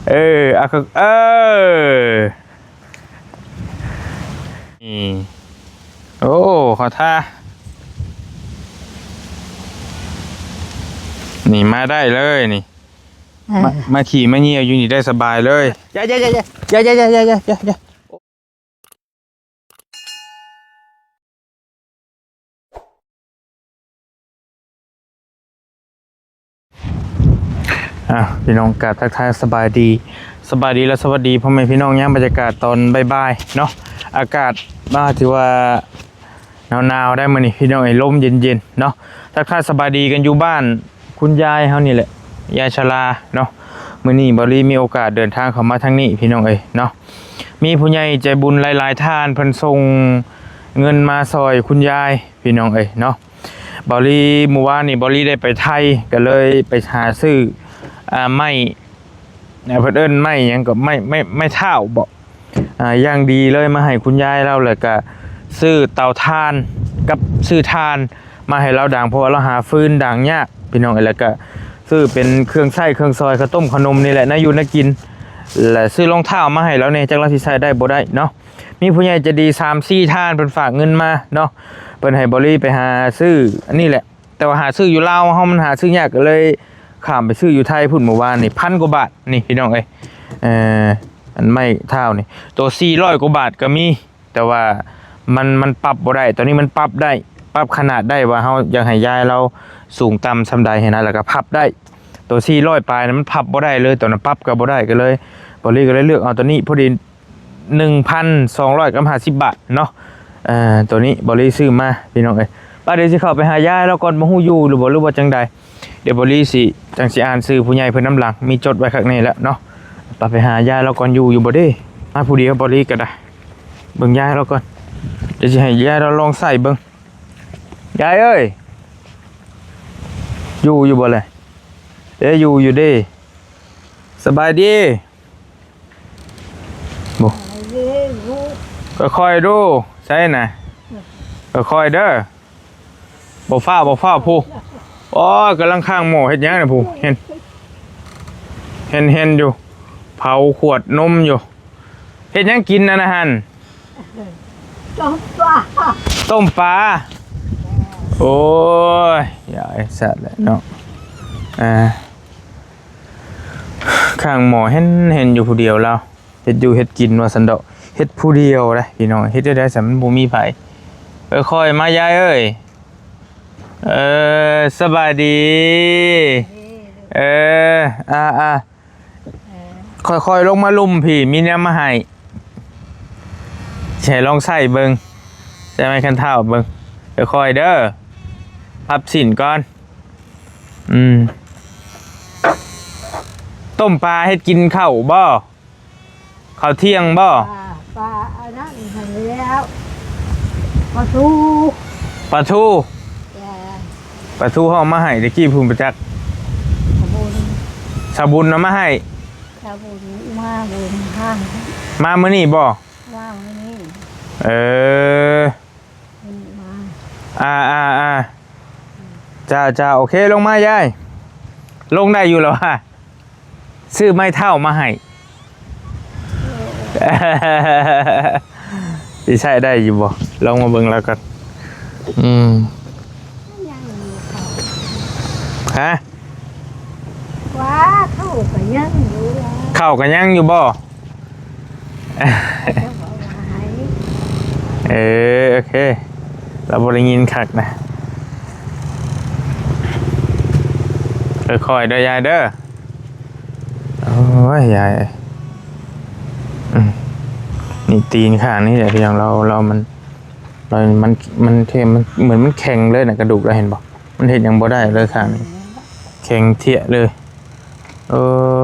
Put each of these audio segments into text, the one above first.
ເອີ ເອົາ ເອີ ນີ້ ໂອ້ ເຂົ້າທ່າ ນີ້ມາໄດ້ເລີຍນີ້ ເອີ ມາ ມາຂີ່ມາຍ່ຽວຢູ່ນີ້ໄດ້ສະບາຍເລີຍ ຢ່າ ຢ່າ ຢ່າ ຢ່າ ຢ່າ ຢ່າ ຢ່າ ຢ່າ ຢ່າ ຢ່າ ຢ່າ ອ່າ ພີ່ນ້ອງ ກາບທັກທາຍສະບາຍດີ ສະບາຍດີ ແລະ ສະຫວັດດີພໍ່ແມ່ພີ່ນ້ອງ ຍາມບັນຍາກາດຕອນບ່າຍໆເນາະ ອາກາດ ອ່າ ຖືວ່າໜາວໆໄດ໋ມື້ນີ້ ພີ່ນ້ອງເອີຍ ລົມເຢັນໆເນາະ ທັກທາຍສະບາຍດີກັນຢູ່ບ້ານ ຄຸນຍາຍເຮົານີ້ແຫຼະ ຍາຍຊະລາເນາະ ມື້ນີ້ບ່າວລີມີໂອກາດເດີນທາງເຂົ້າມາທາງນີ້ ພີ່ນ້ອງເອີຍເນາະ ມີຜູ້ໃຫຍ່ໃຈບຸນຫຼາຍໆທ່ານ ເພິ່ນສົ່ງເງິນມາຊ່ອຍຄຸນຍາຍ ພີ່ນ້ອງເອີຍເນາະ ບ່າວລີ ມື້ວານນີ້ບ່າວລີໄດ້ໄປໄທ ກໍເລີຍໄປຫາຊື້ ອ່າ ໄມ້ ອ່າ ເພິ່ນເອີ້ນໄມ້ຫຍັງກໍ ໄມ້ ໄມ້ ໄມ້ທ້າວບໍ ອ່າ ຢ່າງດີເລີຍ ມາໃຫ້ຄຸນຍາຍລາວ ແລ້ວກະຊື້ເຕົາຖ່ານກັບຊື້ຖ່ານມາໃຫ້ລາວດັງ ເພາະວ່າລາວຫາຟືນດັງຍາກພີ່ນ້ອງເອີຍ ແລ້ວກະຊື້ເປັນເຄື່ອງໃຊ້ເຄື່ອງສອຍ ເຂົ້າຕົ້ມເຂົ້າໜົມນີ້ແຫຼະ ແນວຢູ່ແນວກິນ ແລະ ຊື້ລອງເທ້າມາໃຫ້ລາວແດ່ ຈັກລາວຊິໃສ່ໄດ້ບໍ່ໄດ້ເນາະ ມີຜູ້ໃຫຍ່ໃຈດີສາມສີ່ທ່ານ ເພິ່ນຝາກເງິນມາເນາະ ເພິ່ນໃຫ້ບ່າວລີໄປຫາຊື້ອັນນີ້ແຫຼະ ແຕ່ວ່າຫາຊື້ຢູ່ລາວເຮົາມັນຫາຊື້ຍາກ ກໍເລີຍຂ້າມໄປຊື້ຢູ່ໄທພຸ້ນ ມື້ວານນີ້ ພັນກວ່າບາດນີ້ພີ່ນ້ອງເອີຍ ເອີ ອັນໄມ້ທ້າວນີ້ ໂຕສີ່ຮ້ອຍກວ່າບາດກໍມີ ແຕ່ວ່າມັນ ມັນປັບບໍ່ໄດ້ ຕອນນີ້ມັນປັບໄດ້ ປັບຂະໜາດໄດ້ວ່າເຮົາຢາກໃຫ້ຍາຍລາວສູງຕ່ຳສ່ຳໃດຫັ້ນນະ ແລ້ວກໍພັບໄດ້ ໂຕສີ່ຮ້ອຍປາຍນັ້ນມັນພັບບໍ່ໄດ້ເລີຍ ຕອນນັ້ນປັບກໍບໍ່ໄດ້ ກໍເລີຍ ບ່າວລີກໍເລີຍເລືອກເອົາໂຕນີ້ ພໍດີ ໜຶ່ງພັນສອງຮ້ອຍກັບຫ້າສິບບາດເນາະ ເອີ ໂຕນີ້ບ່າວລີຊື້ມາພີ່ນ້ອງເອີຍ ປະ ດຽວຊິເຂົ້າໄປຫາຍາຍລາວກ່ອນ ບໍ່ຮູ້ຢູ່ຫຼືບໍ່ ຫຼືວ່າຈັ່ງໃດ ດຽວບ່າວລີຊິ ຈັ່ງຊິອ່ານຊື່ຜູ້ໃຫຍ່ເພິ່ນນຳຫຼັງ ມີຈົດໄວ້ຄັກແນ່ແລ້ວເນາະ ປະ ໄປຫາຍາຍລາວກ່ອນ ຢູ່ ຢູ່ບໍ່ເດ ມາຜູ້ດຽວ ບ່າວລີກໍໄດ້ ເບິ່ງຍາຍລາວກ່ອນ ດຽວຊິໃຫ້ຍາຍລາວລອງໃຊ້ເບິ່ງ ຍາຍເອີຍ ຢູ່ ຢູ່ບໍ່ແລະ ເອີ ຢູ່ ຢູ່ເດ ສະບາຍດີ ບໍ່ ຄ່ອຍໆດູ ໃສ່ນະ ຄ່ອຍໆເດີ ບໍ່ຟ້າວ ບໍ່ຟ້າວ ຜູ້ ໂອ້ຍ ກຳລັງຂ້າງໝໍ້ເຮັດຫຍັງນະ ຜູ້ ເຫັນ ເຫັນ ເຫັນຢູ່ ເຜົາຂວດນົມຢູ່ ເຮັດຫຍັງກິນອັນນັ້ນຫັ້ນ ຕົ້ມປາ ຕົ້ມປາ ໂອ້ຍ ຢ່າໄອ້ສັດແຫຼະເນາະ ອ່າ ຂ້າງໝໍ້ເຫັນ ເຫັນຢູ່ຜູ້ດຽວລາວ ເຮັດຢູ່ເຮັດກິນວ່າຊັ້ນດອກ ເຮັດຜູ້ດຽວເດ້ພີ່ນ້ອງ ເຮັດແນວໃດຊັ້ນ ມັນບໍ່ມີໃຜ ເອີ ຄ່ອຍມາຍາຍເອີຍ ເອີ ສະບາຍດີ ເອີ ອ່າ ອ່າ ຄ່ອຍໆລົງມາລຸ່ມພີ້ ມີແນວມາໃຫ້ ໃຫ້ລອງໃຊ້ເບິ່ງ ໃຊ້ໄມ້ຄັນທ້າວເບິ່ງ ຄ່ອຍໆເດີ ພັບສິນກ່ອນ ອືມ ຕົ້ມປາເຮັດກິນເຂົ້າບໍ່? ເຂົ້າທ່ຽງບໍ່? ປາ ປາອັນນັ້ນຫັ້ນແລ້ວ ປາທູ ປາທູ ຈ້າ ປາທູເຮົາເອົາມາໃຫ້ແຕ່ກີ້ພຸ້ນປະຈັກ ສາວບຸນ ສາວບຸນເອົາມາໃຫ້ ສາວບຸນມາເດີນທາງ ມາມື້ນີ້ບໍ່? ມາມື້ນີ້ ເອີ ເພິ່ນມາ ອ່າ ອ່າ ອ່າ ຈ້າ ຈ້າ ໂອເຄ ລົງມາຍາຍ ລົງໄດ້ຢູ່ແລ້ວຫວາ? ຊື້ໄມ້ເທົ້າມາໃຫ້ ຊິໃຊ້ໄດ້ຢູ່ບໍ່? ລອງມາເບິ່ງລາວກ່ອນ ອືມ ຍັງຢູ່ເຂົາ ຮະ? ວ່າເຂົາກໍຍັງຢູ່ ເຂົາກໍຍັງຢູ່ບໍ່? ເຂົາເຈົ້າເວົ້າຫຼາຍ ເອີ ໂອເຄ ລາວບໍ່ໄດ້ຍິນຄັກນະ ຄ່ອຍໆເດີຍາຍເດີ ໂອ້ຍ ຍາຍ ອືມ ນີ້ຕີນຂ້າງນີ້ແຫຼະ ພີ່ນ້ອງ ລາວ ລາວມັນ ລາວມັນ ມັນເທ ມັນເໝືອນມັນແຂງເລີຍນະ ກະດູກລາວ ເຫັນບໍ່? ມັນເຮັດຫຍັງບໍ່ໄດ້ເລີຍຂ້າງນີ້ ແຂງເທະເລີຍ ໂອ້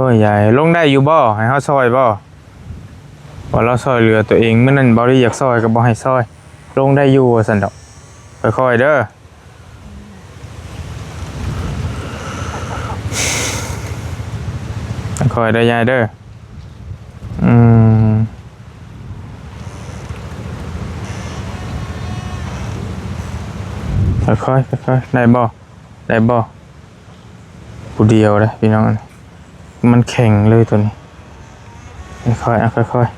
ຍ ຍາຍ ລົງໄດ້ຢູ່ບໍ່? ໃຫ້ເຮົາຊ່ອຍບໍ່? ວ່າລາວຊ່ອຍເຫຼືອຕົວເອງ ມື້ນັ້ນເບົາລີຢາກຊ່ອຍກໍບໍ່ໃຫ້ຊ່ອຍ ລົງໄດ້ຢູ່ວ່າຊັ້ນດອກ ຄ່ອຍໆເດີ ຄ່ອຍໆເດີຍາຍເດີ ອືມ ຄ່ອຍໆ ຄ່ອຍໆ ໄດ້ບໍ່? ໄດ້ບໍ່? ຜູ້ດຽວເດ້ພີ່ນ້ອງ ມັນແຂງເລີຍໂຕນີ້ ຄ່ອຍໆ ເອົາຄ່ອຍໆ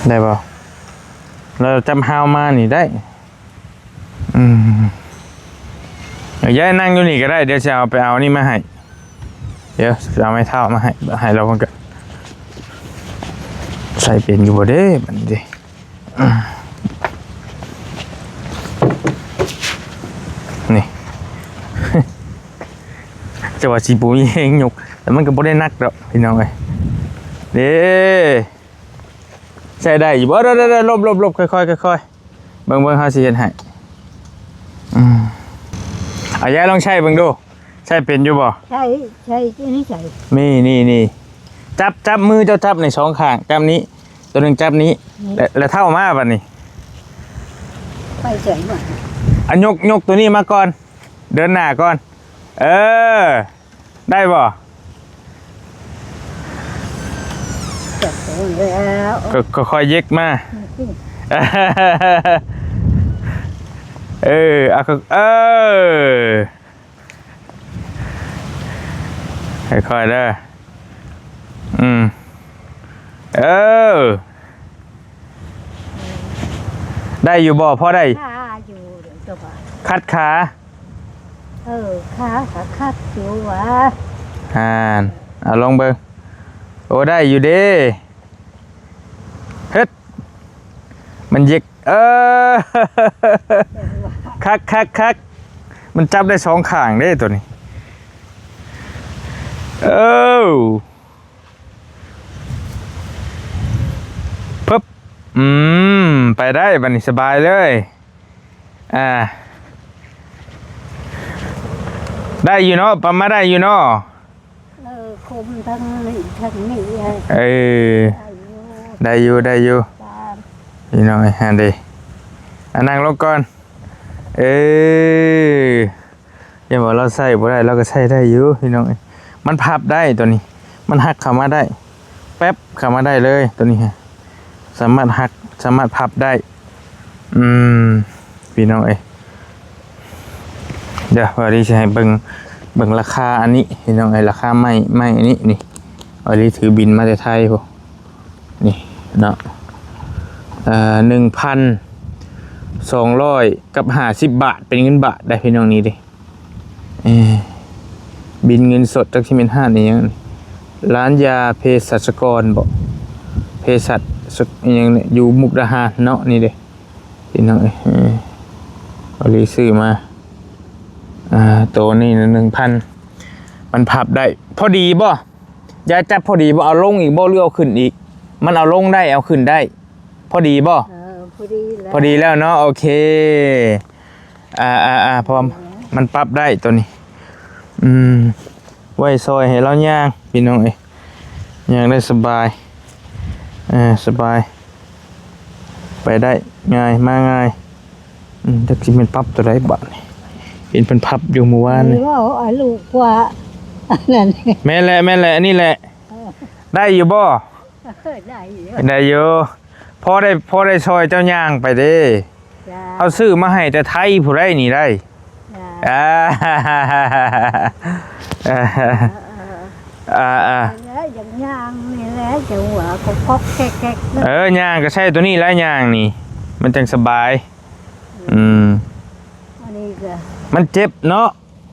ໄດ້ບໍ່? ແລ້ວຈັບຮາວມານີ້ໄດ້. ອືມ ເອົາ ຍາຍນັ່ງຢູ່ນີ້ກໍໄດ້ ດຽວຊິເອົາໄປເອົານີ້ມາໃຫ້ ດຽວຊິເອົາໄມ້ເທົ້າມາໃຫ້ ໃຫ້ລາວເບິ່ງກັນ ໃສ່ເປັນຢູ່ບໍ່ເດ້ບັດນີ້ເດ້. ອືມ ນີ້ ຈະວ່າຊິບໍ່ມີແຮງຍົກ ແຕ່ມັນກໍບໍ່ໄດ້ໜັກດອກພີ່ນ້ອງເອີຍ ເດ້. ໃຊ້ໄດ້ຢູ່ບໍ່? ເດີໆໆ ຫຼົບໆໆ ຄ່ອຍໆ ຄ່ອຍໆ ເບິ່ງໆ ເຮົາຊິເຮັດໃຫ້. ອືມ ເອົາ ຍາຍລອງໃຊ້ເບິ່ງດູ ໃຊ້ເປັນຢູ່ບໍ່? ໃຊ້ ໃຊ້ ອັນນີ້ໃຊ້ ນີ້ໆໆ ຈັບ ຈັບມືເຈົ້າ ຈັບໃນສອງຂ້າງ ຈັບນີ້ ຕົວໜຶ່ງຈັບນີ້ ນີ້ ແລະ ແລະເທົ້າມາບັດນີ້ ໄປໃສ່ມາ ອາ ຍົກ ຍົກຕົວນີ້ມາກ່ອນ ເດີນໜ້າກ່ອນ ເອີ. ໄດ້ບໍ່? ຈັບໂຕແລ້ວ ກໍ ກໍຄ່ອຍເຢັກມາ ເອີ ເອົາ ເອີ ຄ່ອຍໆເດີ ອືມ ເອີ ໄດ້ຢູ່ບໍ່? ພໍໄດ້ ຄາຢູ່ ເດີ ຕົວ ຂັດຂາ ເອີ ຂາກໍຄັກຢູ່ຫວາ ຫັ້ນ ເອົາລອງເບິ່ງ ໂອ້ ໄດ້ຢູ່ເດ້ ເຮັດ ມັນເຢັກ ເອີ ຄັກໆໆ ມັນຈັບໄດ້ສອງຂ້າງເດ້ຕົວນີ້ ເອີ ປຶບ ອືມ ໄປໄດ້ບັດນີ້ ສະບາຍເລີຍ. ອ່າ ໄດ້ຢູ່ເນາະ ປະມານໄດ້ຢູ່ເນາະ ເອີ ຄຸມທັງນີ້ທັງນີ້ ເອີ ໄດ້ຢູ່ ໄດ້ຢູ່ ໄດ້ຢູ່ ພີ່ນ້ອງເອີຍ ຫັ້ນເດ້ ອ່າ ນັ່ງລົງກ່ອນ ເອີ. ຢ່າວ່າລາວໃຊ້ບໍ່ໄດ້ ລາວກໍໃຊ້ໄດ້ຢູ່ພີ່ນ້ອງເອີຍ ມັນພັບໄດ້ຕົວນີ້ ມັນຫັກເຂົ້າມາໄດ້ ແປັບເຂົ້າມາໄດ້ເລີຍຕົວນີ້ ສາມາດຫັກ ສາມາດພັບໄດ້ ອືມ ພີ່ນ້ອງເອີຍ ດຽວ ບ່າວລີຊິໃຫ້ເບິ່ງ ເບິ່ງລາຄາອັນນີ້ພີ່ນ້ອງເອີຍ ລາຄາໄມ້ ໄມ້ອັນນີ້ນີ້ ບ່າວລີຖືບິນມາແຕ່ໄທພຸ້ນ ນີ້ເນາະ ເອີ ໜຶ່ງພັນສອງຮ້ອຍກັບຫ້າສິບບາດ ເປັນເງິນບາດໄດ໋ພີ່ນ້ອງ ນີ້ເດ້ ເອີ ບິນເງິນສົດ ຈັກຊິແມ່ນຮ້ານອີ່ຫຍັງ ຮ້ານຢາເພສັດຊະກອນບໍ ເພສັດ ອີ່ຫຍັງນີ້ ຢູ່ມຸກດາຫານເນາະ ນີ້ເດ້ ພີ່ນ້ອງເອີຍ ເອີ ພໍດີຊື້ມາ ອ່າ ໂຕນີ້ໜຶ່ງພັນ ມັນພັບໄດ້ ພໍດີບໍ? ຢາຍຈັບພໍດີບໍ່? ເອົາລົງອີກບໍ່ ຫຼືເອົາຂຶ້ນອີກ? ມັນເອົາລົງໄດ້ ເອົາຂຶ້ນໄດ້ ພໍດີບໍ່? ເອີ ພໍດີແລ້ວ ພໍດີແລ້ວເນາະ ໂອເຄ ອ່າໆໆ ເພາະມັນປັບໄດ້ຕົວນີ້ ອືມ ໄວ້ຊ່ອຍໃຫ້ລາວຍ່າງ ພີ່ນ້ອງເອີຍ ຍ່າງໄດ້ສະບາຍ ເອີ ສະບາຍ ໄປໄດ້ງ່າຍ ມາງ່າຍ ອືມ ຈັກຊິແມ່ນປັບຕົວໃດບາດນີ້ ເຫັນເພິ່ນພັບຢູ່ມື້ວານນີ້ ເວົ້າອາລູກວ່າ ອັນນັ້ນ ແມ່ນແຫຼະ ແມ່ນແຫຼະ ອັນນີ້ແຫຼະ ເອີ ໄດ້ຢູ່ບໍ່? ເອີ ໄດ້ຢູ່ ໄດ້ຢູ່ ພໍໄດ້ ພໍໄດ້ຊ່ອຍເຈົ້າຍ່າງໄປເດ້ ເຮົາຊື້ມາໃຫ້ແຕ່ໄທຜູ້ໃດນີ້ໄດ໋ ອ່າ ເອີ ເອີ ອ່າໆ ແລ້ວຢ່າງຍ່າງນີ້ແຫຼະ ຈັງຫວະກໍຄອກແຄກໆ ເອີ ຍ່າງກໍໃຊ້ຕົວນີ້ແຫຼະ ຍ່າງນີ້ ມັນຈັ່ງສະບາຍ ອືມ ອັນນີ້ກໍ ມັນເຈັບເນາະ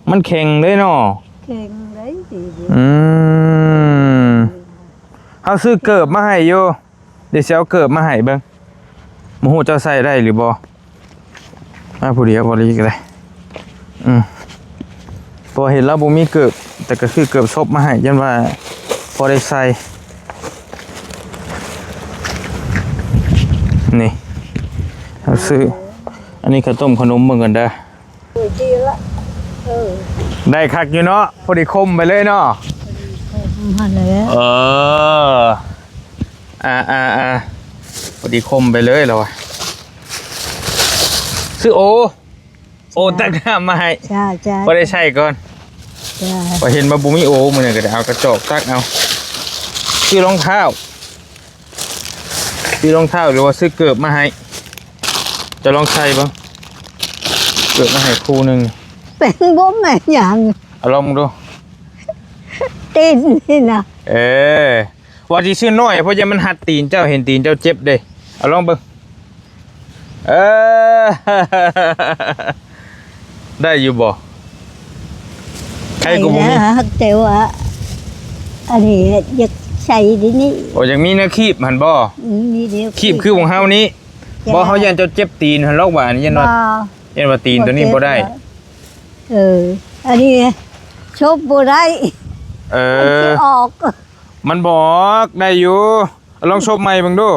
ມັນແຂງເດ້ເນາະ ແຂງເດ້ ອືມ ເຮົາຊື້ເກີບມາໃຫ້ຢູ່ ດຽວຊິເອົາເກີບມາໃຫ້ເບິ່ງ ບໍ່ຮູ້ເຈົ້າໃສ່ໄດ້ຫຼືບໍ່ ມາຜູ້ດຽວ ບໍ່ລີກໍໄດ້ ອືມ ເພາະວ່າເຫັນລາວບໍ່ມີເກີບ ແຕ່ກໍຊື້ເກີບສົບມາໃຫ້ ຢ້ານວ່າພໍໄດ້ໃສ່ ນີ້ ເຮົາຊື້ ອັນນີ້ເຂົ້າຕົ້ມເຂົ້າໜົມເບິ່ງກ່ອນເດີ. ເອີ ດີລະ ເອີ ໄດ້ຄັກຢູ່ເນາະ ພໍດີຄົມໄປເລີຍເນາະ ພໍດີຄົມຫັ້ນແຫຼະ ເອີ ອ່າໆໆ ພໍດີຄົມໄປເລີຍລະວ່າ ຊື້ໂອ ໂອຕັກນ້ຳມາໃຫ້ ຈ້າໆ ພໍໄດ້ໃຊ້ກ່ອນ ຈ້າ ພໍເຫັນວ່າບໍ່ມີໂອ ມື້ນີ້ກໍໄດ້ເອົາກະຈອກຕັກເອົາ ຊື້ລອງເທົ້າ ຊື້ລອງເທົ້າ ຫຼືວ່າຊື້ເກີບມາໃຫ້ ເຈົ້າລອງໃສ່ເບິ່ງ ເກີບມາໃຫ້ຄູ່ໜຶ່ງ ປັນບໍ່ແມ່ນຫຍັງ ເອົາລອງເບິ່ງດູ ຕີນນີ້ນະ ເອີ ວ່າຊິຊື້ນ້ອຍ ເພາະຢ້ານມັນຮັດຕີນເຈົ້າ ເຫັນຕີນເຈົ້າເຈັບເດ້ ເອົາລອງເບິ່ງ ເອີ ໄດ້ຢູ່ບໍ່? ໃຜກໍບໍ່ມີ ໄດ້ນະ ແຕ່ວ່າ ອັນນີ້ຢາກໃສ່ເດນີ້ ໂອ້ ຢາກມີແນວຄີບຫັ້ນບໍ່? ອືມ ມີແນວ ຄີບຄືຂອງເຮົານີ້ ບໍ່ ເຮົາຢ້ານເຈົ້າເຈັບຕີນຫັ້ນລອກວ່າ ຢ້ານວ່າ ບໍ່ ຢ້ານວ່າຕີນໂຕນີ້ບໍ່ໄດ້ ເອີ ອັນນີ້ຊົບບໍ່ໄດ້ ເອີ ມັນຊິອອກ ມັນບໍ່ອອກ ໄດ້ຢູ່ ລອງຊົບໃໝ່ເບິ່ງດູ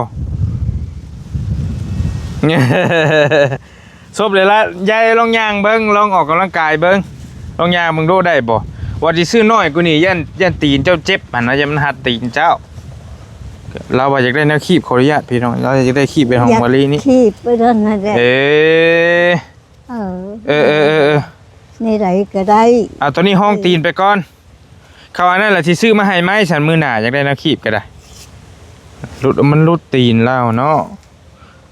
ຊົບເລີຍລະ ຍາຍລອງຍ່າງເບິ່ງ ລອງອອກກຳລັງກາຍເບິ່ງ ລອງຍ່າງເບິ່ງດູໄດ້ບໍ່? ວ່າຊິຊື້ນ້ອຍກວ່ານີ້ ຢ້ານ ຢ້ານຕີນເຈົ້າເຈັບຫັ້ນນະ ຢ້ານມັນຮັດຕີນເຈົ້າ ລາວວ່າຢາກໄດ້ແນວຄີບ ຂໍອະນຸຍາດພີ່ນ້ອງ ລາວຢາກໄດ້ຄີບເປັນຂອງມາລີນີ້ ຢາກຄີບໄປນັ້ນແຫຼະ ເອີ ເອີ ເອີ ເອີ ເອີ ເອີ ແນວໃດກໍໄດ້ ເອົາໂຕນີ້ຮອງຕີນໄປກ່ອນ ເຂົາອັນນັ້ນລະຊິຊື້ມາໃຫ້ໃໝ່ຊັ້ນ ມື້ໜ້າຢາກໄດ້ແນວຄີບກໍໄດ້ ຫຼຸດ ມັນຫຼຸດຕີນລາວເນາະ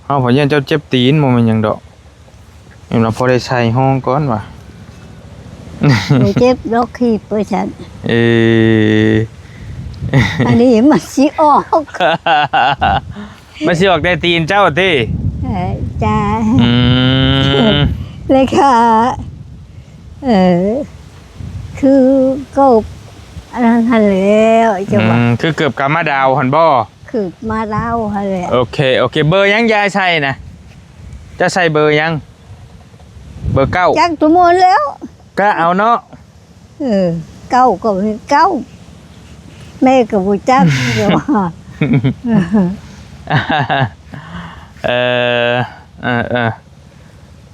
ເຮົາພະຍານເຈົ້າເຈັບຕີນ ບໍ່ແມ່ນຫຍັງດອກ ແມ່ນວ່າພໍໄດ້ໃສ່ຮອງກ່ອນວ່າ ບໍ່ເຈັບດອກ ຄີບໄປຊັ້ນ ເອີ ອັນນີ້ມັນຊິອອກ ມັນຊິອອກແຕ່ຕີນເຈົ້າຕິ? ເອີ ຈ້າ ອືມ ແລ້ວກະ ເອີ ຄືເກີບອັນນັ້ນຫັ້ນແຫຼະ ເຈົ້າວ່າ ອືມ ຄືເກີບກາມາດາວຫັ້ນບໍ່? ຄືມາດາວຫັ້ນແຫຼະ ໂອເຄ ໂອເຄ ເບີຫຍັງຍາຍໃສ່ນະ? ເຈົ້າໃສ່ເບີຫຍັງ? ເບີເກົ້າ ຈັກຕົວໝົດແລ້ວ ກະເອົາເນາະ ເອີ ເກົ້າກໍເປັນເກົ້າ ແມ່ກໍບໍ່ຈັກ ເອີ ເອີ ເອີ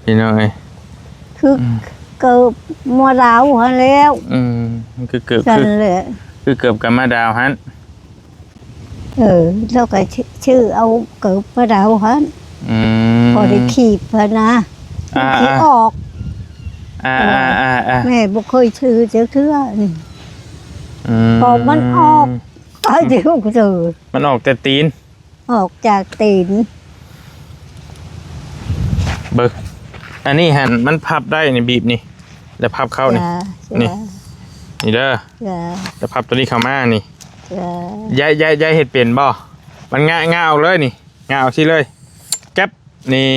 ພີ່ນ້ອງເອີຍ ຄື ອືມ ເກີບມາດາວຫັ້ນແລ້ວ ອືມ ຄືເກີບ ຄື ຄືເກີບກາມາດາວຫັ້ນ ເອີ ແລ້ວກໍຊື້ເອົາເກີບມາດາວຫັ້ນ ອືມ ພໍໄດ້ຄີບຫັ້ນນະ ອ່າ ມັນຊິອອກ ອ່າ ອ່າ ອ່າ ອ່າ ແມ່ບໍ່ເຄີຍຊື້ຈັກເທື່ອນີ້ ອືມ ພໍມັນອອກ ຕາຍ ອືມ ເດີ ມັນອອກແຕ່ຕີນ ອອກຈາກຕີນ ເບິ່ງ ອັນນີ້ຫັ້ນມັນພັບໄດ້ນີ້ ບີບນີ້ ແລ້ວພັບເຂົ້ານີ້ ຈ້າ ນີ້ ນີ້ເດີ ຈ້າ ແລ້ວພັບໂຕນີ້ເຂົ້າມານີ້ ຈ້າ ຍາຍ ຍາຍ ຍາຍເຮັດເປັນບໍ່? ມັນງະ ງະອອກເລີຍນີ້ ງະອອກຊີ້ເລີຍ ແກັບ ນີ້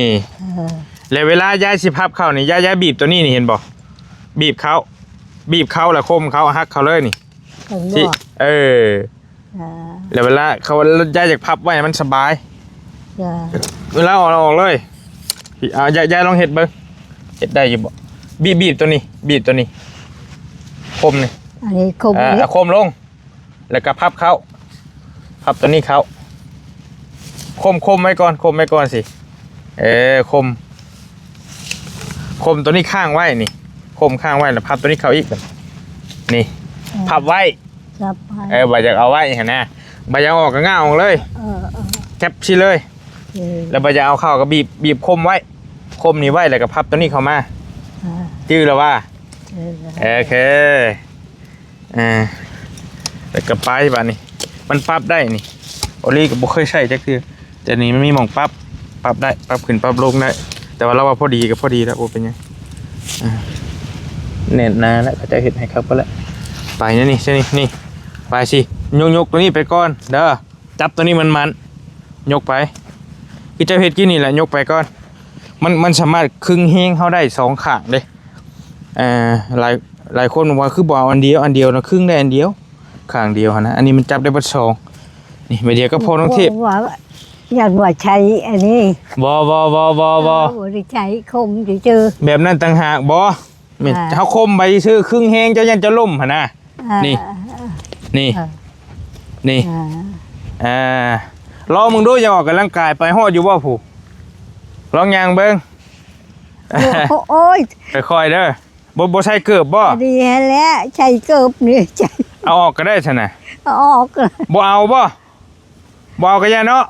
ເອີ ແລ້ວເວລາຍາຍຊິພັບເຂົ້ານີ້ ຍາຍ ຍາຍບີບໂຕນີ້ນີ້ ເຫັນບໍ່? ບີບເຂົ້າ ບີບເຂົ້າ ແລ້ວຄົມເຂົ້າ ຫັກເຂົ້າເລີຍນີ້ ເຫັນບໍ່? ຊີ້ ເອີ ອ່າ ແລ້ວເວລາເຂົາ ຍາຍຢາກພັບໄວ້ໃຫ້ມັນສະບາຍ ຈ້າ ເວລາເອົາອອກເລີຍ ເອົາ ຍາຍ ຍາຍລອງເຮັດເບິ່ງ ເຮັດໄດ້ຢູ່ບໍ່? ບີບ ບີບໂຕນີ້ ບີບໂຕນີ້ ຄົມນີ້ ອັນນີ້ຄົມ ເອີ ນີ້ ເອົາຄົມລົງ ແລ້ວກໍພັບເຂົ້າ ພັບໂຕນີ້ເຂົ້າ ຄົມ ຄົມໄວ້ກ່ອນ ຄົມໄວ້ກ່ອນຊິ ເອີ ຄົມ ຄົມໂຕນີ້ຄ້າງໄວ້ນີ້ ຄົມຄ້າງໄວ້ ແລ້ວພັບໂຕນີ້ເຂົ້າອີກ ນີ້ ເອີ ພັບໄວ້ ພັບໄວ້ ເອີ ບໍ່ຢາກເອົາໄວ້ຫັ້ນນະ ບໍ່ຢາກເອົາອອກກໍງະອອກເລີຍ ເອີ ເອີ ແກັບຊີ້ເລີຍ ເອີ ແລ້ວບໍ່ຢາກເອົາເຂົ້າກໍບີບ ບີບຄົມໄວ້ ຄົມນີ້ໄວ້ ແລ້ວກໍພັບໂຕນີ້ເຂົ້າມາ ເອີ ຈື່ແລ້ວວ່າ ເອີ ໂອເຄ ອ່າ ແລ້ວກໍໄປບາດນີ້ ມັນປັບໄດ້ນີ້ ໂອລີກໍບໍ່ເຄີຍໃຊ້ຈັກເທື່ອ ແຕ່ນີ້ມັນມີໝ່ອງປັບ ປັບໄດ້ ປັບຂຶ້ນປັບລົງໄດ້ ແຕ່ວ່າລາວວ່າພໍດີກໍພໍດີແລ້ວ ບໍ່ເປັນຫຍັງ ອ່າ ແໜ້ນໜາແລ້ວ ເຂົາເຈົ້າເຮັດໃຫ້ຄັກໄປແລ້ວ ໄປນີ້ ນີ້ ນີ້ ໄປຊິ ຍົກ ຍົກຕົວນີ້ໄປກ່ອນເດີ ຈັບຕົວນີ້ມັນໆ ຍົກໄປ ຄືເຈົ້າເຮັດກີ້ນີ້ແຫຼະ ຍົກໄປກ່ອນ ມັນ ມັນສາມາດຄຶງແຮງເຮົາໄດ້ສອງຂ້າງເດ້ ເອີ ຫຼາຍ ຫຼາຍຄົນວ່າຄືບໍ່ເອົາອັນດຽວ ອັນດຽວນະຄຶງໄດ້ອັນດຽວ ຂ້າງດຽວຫັ້ນນະ ອັນນີ້ມັນຈັບໄດ້ເບິດສອງ ນີ້ ໃບດຽວກັບພໍ່ນ້ອງເທບ ວ່າ ຢ້ານວ່າໃຊ້ອັນນີ້ ບໍ່ ບໍ່ ບໍ່ ບໍ່ ບໍ່ ເອີ ບໍ່ໄດ້ໃຊ້ ຄົມຊື່ໆ ແບບນັ້ນຕ່າງຫາກ ບໍ່ ແມ່ນ ອ່າ ເຮົາຄົມໄປຊື່ຄຶງແຮງ ເຈົ້າຢ້ານເຈົ້າລົ້ມຫັ້ນນະ ອ່າ ນີ້ ນີ້ ອ່າ ນີ້ ອ່າ ອ່າ ລອງເບິ່ງດູ ຢາກອອກກຳລັງກາຍ ໄປຮອດຢູ່ບໍ່ຜູ້ ລອງຍ່າງເບິ່ງ ໂອ້ ໂອ້ຍ ຄ່ອຍໆເດີ ບໍ່ ບໍ່ໃສ່ເກີບບໍ່? ດີແລ້ວ ໃສ່ເກີບນີ້ ໃສ່ ເອົາອອກກໍໄດ້ຊັ້ນນະ ເອົາອອກ ບໍ່ເອົາບໍ່? ບໍ່ເອົາກໍຢ່າເນາະ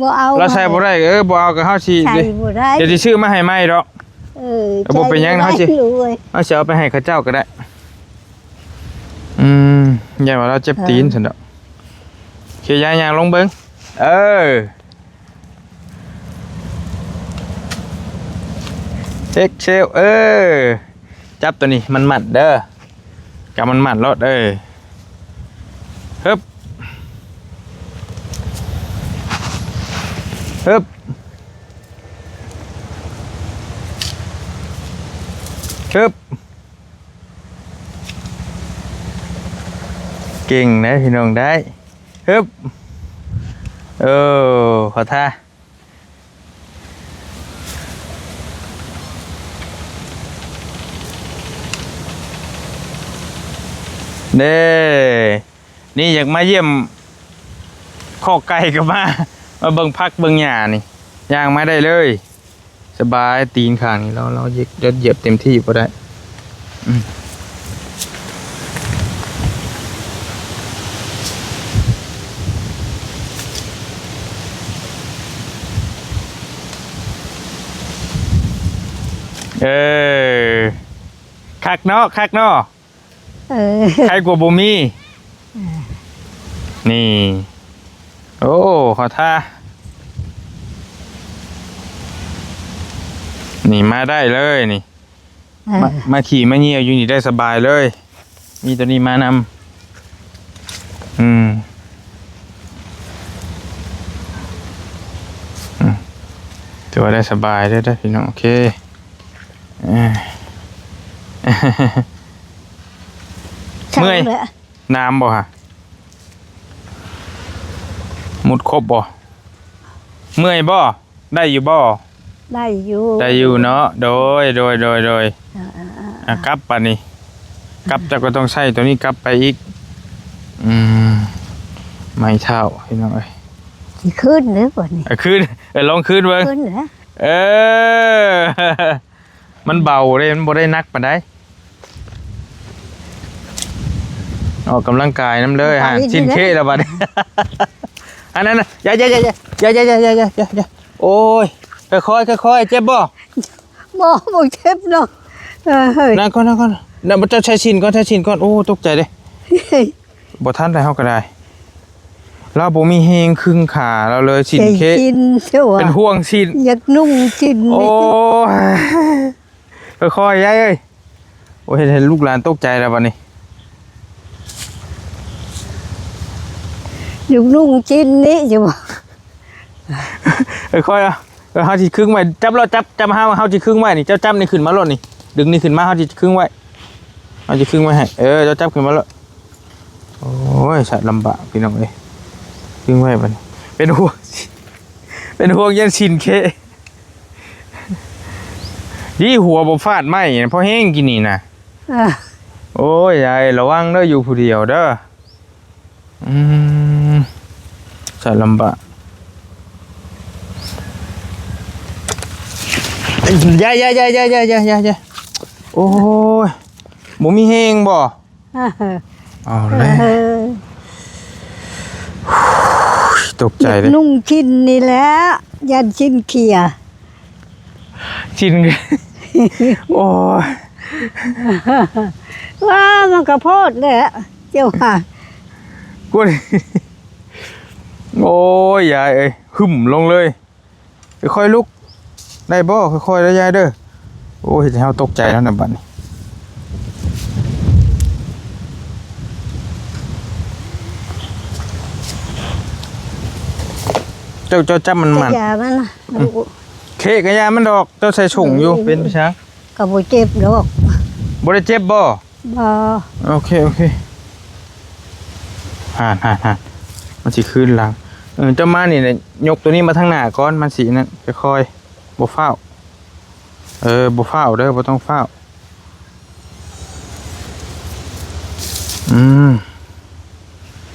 ບໍ່ເອົາ ລາວໃສ່ບໍ່ໄດ້ ເອີ ບໍ່ເອົາກໍເຮົາຊິ ໃສ່ບໍ່ໄດ້ ດຽວຊິຊື້ມາໃຫ້ໃໝ່ດອກ ເອີ ບໍ່ເປັນຫຍັງ ໃສ່ບໍ່ໄດ້ ເຮົາຊິ ເຮົາຊິເອົາໄປໃຫ້ເຂົາເຈົ້າກໍໄດ້ ອືມ ຢ້ານວ່າລາວເຈັບຕີນ ເອີ ຊັ້ນດອກ ໂອເຄ ຍ່າງ ຍ່າງລົງເບິ່ງ ເອີ ເອັກເຊວ ເອີ ຈັບໂຕນີ້ມັນມັດເດີ ຈັບມັນມັດໂລດ ເອີ ຮຶບ ຮຶບ ຮຶບ. ເກັ່ງເດ້ພີ່ນ້ອງ ໄດ້ ຮຶບ ເອີ ຂໍທ່າ ເດ້ ນີ້ຢາກມາຢ້ຽມຄອກໄກ່ກໍມາ ມາເບິ່ງຜັກເບິ່ງຫຍ້ານີ້ ຍ່າງມາໄດ້ເລີຍ. ສະບາຍ ຕີນຂ້າງນີ້ ລາວ ລາວຢຽບ ຢຽບເຕັມທີ່ບໍ່ໄດ້ ອືມ ເອີ ຄັກເນາະ ຄັກເນາະ. ເອີ ໃຄກວ່າບໍ່ມີ ເອີ ນີ້ ໂອ້ ຂໍທ່າ ນີ້ມາໄດ້ເລີຍນີ້ ເອີ ມາ ມາຂີ່ມາຍ່ຽວຢູ່ນີ້ໄດ້ສະບາຍເລີຍ ມີໂຕນີ້ມານຳ ອືມ ອືມ ຖືວ່າໄດ້ສະບາຍເດີ້ ເດີ້ ພີ່ນ້ອງ ໂອເຄ ເອີ ເມື່ອຍ ນ້ຳບໍ່ຫະ? ມຸດຄົບບໍ່? ເມື່ອຍບໍ່? ໄດ້ຢູ່ບໍ່? ໄດ້ຢູ່ ໄດ້ຢູ່ເນາະ ໂດຍ ໂດຍ ໂດຍ ໂດຍ ເອີ ເອີ ເອີ ອາ ກັບບາດນີ້ ກັບ ເຈົ້າກໍຕ້ອງໃຊ້ໂຕນີ້ກັບໄປອີກ ອືມ ໄມ້ເທົ້າ ພີ່ນ້ອງເອີຍ ຊິຄືນເດີບາດນີ້ ເອີ ຄືນ ເອີ ລອງຄືນເບິ່ງ ຄືນເດີ ເອີ ມັນເບົາເດ້ ມັນບໍ່ໄດ້ໜັກປານໃດ ອອກກຳລັງກາຍນຳເລີຍ ອອກກຳລັງກາຍ ຫັ້ນ ຊິນເຄແລ້ວບັດນີ້ ອັນນັ້ນນະ ຢ່າ ຢ່າ ໂອ້ຍ ຄ່ອຍໆ ຄ່ອຍໆ ເຈັບບໍ່? ບໍ່ ບໍ່ເຈັບດອກ ເອີ ນັ່ງກ່ອນ ນັ່ງກ່ອນ ນັ່ງ ເຈົ້າໃສ່ສິ້ນກ່ອນ ໃສ່ສິ້ນກ່ອນ ໂອ້ ຕົກໃຈເດ້. ບໍ່ທັນແລ້ວເຮົາກໍໄດ້ ລາວບໍ່ມີແຮງຄຶງຂາລາວເລີຍ ສິ້ນເຄ ເປັນຫ່ວງສິ້ນ ຢາກນຸ່ງສິ້ນ ໂອ້ຍ ຄ່ອຍໆ ຍາຍເອີຍ ໂອ້ຍ ເຮັດໃຫ້ລູກຫຼານຕົກໃຈແລ້ວບັດນີ້ ຢາກນຸ່ງສິ້ນນີ້ຢູ່ບໍ່? ເອີ ຄ່ອຍເອົາ ເອີ ເຮົາຊິຄຶງໄວ້ ຈັບໂລດ ຈັບ ຈັບ ເຮົາ ເຮົາຊິຄຶງໄວ້ນີ້ ເຈົ້າຈັບນີ້ຂຶ້ນມາໂລດນີ້ ດຶງນີ້ຂຶ້ນມາ ເຮົາຊິຄຶງໄວ້ ເຮົາຊິຄຶງໄວ້ໃຫ້ ເອີ ເຈົ້າຈັບຂຶ້ນມາໂລດ ໂອ້ຍ ສະລຳບາກພີ່ນ້ອງເອີຍ ຄຶງໄວ້ບັດນີ້ ເປັນຫ່ວງ ເປັນຫ່ວງຢ້ານສິ້ນເຄ ດີຫົວບໍ່ຟາດໄມ້ ພໍແຮງກິນນີ້ນະ ເອີ ໂອ້ຍ ຍາຍ ລະວັງເດີ ຢູ່ຜູ້ດຽວເດີ. ອືມ ສາລຳບາ ຢ່າ ຢ່າ ໂອ້ຍ ບໍ່ມີແຮງບໍ່? ເອົາແລ້ວ ເອີ ຕົກໃຈເດ້ ນຸ່ງຊິ້ນນີ້ແຫຼະ ຢ້ານຊິ້ນເຄຍ. ຊິ້ນ ໂອ້ຍ ວ່າມັນກໍໂພດແຫຼະ ເຈົ້າວ່າ ກວນ ໂອ້ຍ ຍາຍເອີຍ ຫຶ້ມລົງເລີຍ ຄ່ອຍລຸກ ໄດ້ບໍ່? ຄ່ອຍໆ ເດີຍາຍເດີ ໂອ້ຍ ເຮັດໃຫ້ເຮົາຕົກໃຈແລ້ວນະບັດນີ້ ເຈົ້າ ເຈົ້າຈັບມັນ ມັນ ຢາມັນນະ ອືມ ເຄກະຢາມັນດອກ ເຈົ້າໃສ່ຖົງຢູ່ ເປັນໄປຊະ ກໍບໍ່ເຈັບດອກ ບໍ່ໄດ້ເຈັບບໍ່? ບໍ່ ໂອເຄ ໂອເຄ ຫັ້ນໆໆ ມັນຊິຄືນຫຼັງ ເອີ ເຈົ້າມານີ້ແຫຼະ ຍົກໂຕນີ້ມາທາງໜ້າກ່ອນ ມັນຊິນັ້ນ ຄ່ອຍໆ ບໍ່ຟ້າວ ເອີ ບໍ່ຟ້າວເດີ ບໍ່ຕ້ອງຟ້າວ ອືມ